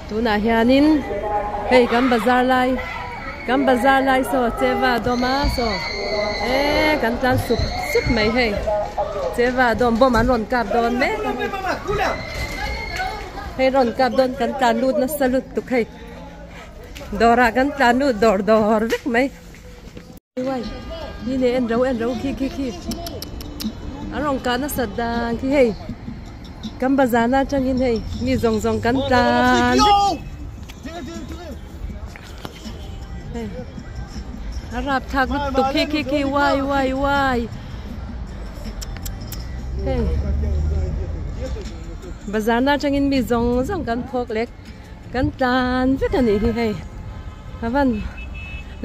Tunah hianin hei kan bazar lai kan bazar lai saw cheva dawm a saw eee kan tlan sup sup mai hei cheva dawm bawm an rawn kap dawn mek a hei rawn kap dawn kan tlan lut nasa lutuk hei dawrah kan tlan lut dawr dawr vek mai. Uai ni ne en ro en ro khi khi khi an rawn kah nasat dan khi hei kan bazar na atangin hei mi zawng zawng kan tlan vek hei a rapthlak lutuk khi khi khi uai uai uai hei bazar na atangin mi zawng zawng kan phawk lek. Kan tlan vek a nih hi hei a van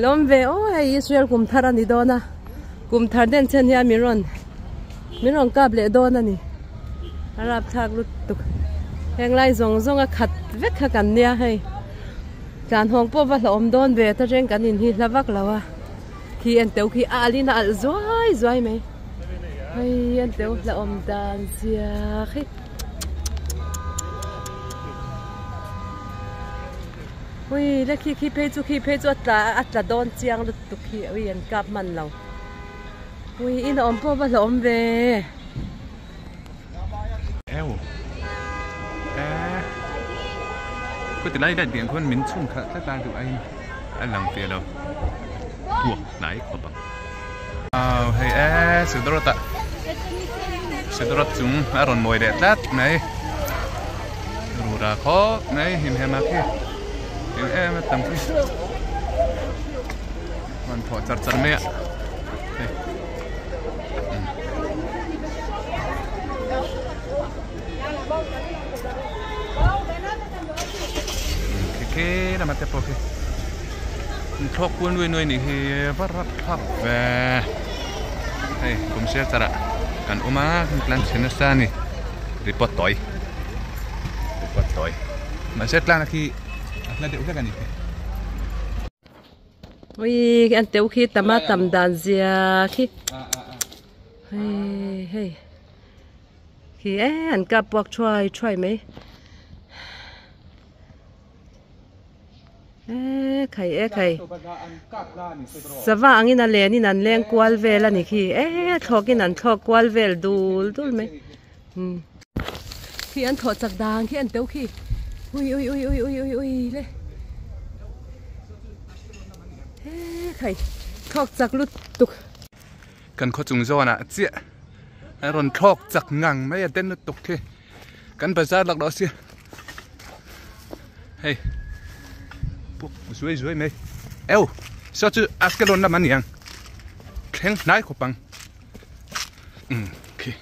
lawm ve aw hei Israel kum thar a ni dawn a kum thar den chen hian min rawn min rawn kap leh dawn a ni a rapthlak lutuk heng lai zawng zawng a khat vek kha kan nia hei tlan hawng pawh va hlauhawm dawn ve ta reng kan in hi hla vak lo a khi en teuh khi a alh in a alh zuai zuai mai hei en teuh hlauhawm dan zia khi. Ui le khi khi phei chu khi phei chu a tla a tla dawn chiang lutuk khi ui an kap hman lo ui in a awm pawh va hlawm ve. Eu e khuti lai light biang khuan min chhung khalh tlat a duh aiin a lang ve lo tuak hnai khawp ang. Aw hei e Sudrawt ah Sudrawt chung a rawn mawi leh tlat mai rura khawp mai him hem a khi eng em a tam khi rawn thawh char char mai a hei khi khi lama te pawh khi. Thlawk kual nuai nuai nih hi va rap thlap ve hei kum sial char ah kan awm a kan tlan chhe nasa a ni report tawi report tawi mahse tlang khi a hla deuh hlek a ni. Ui an teuh khi tam a tam dan zia khi hei hei khi e an kap puak thuai thuai mai. E khai e khai sava angin a len in an leng kual vel a ni khi e thlawk in an thlawk kual vel dul dul mai umm khi an thlawh chak dan khi an teuh khi ui ui ui ui ui ui ui le e khai thlawk chak lutuk. Kan khaw chung zawnah chiah a rawn thlawk chak ngang mai a den lutuk khi. Kan bazar lak loh sia hei puk zuai zuai mai eu saw chu Ashkelon lam a ni ang thleng hnai khawp ang um khi.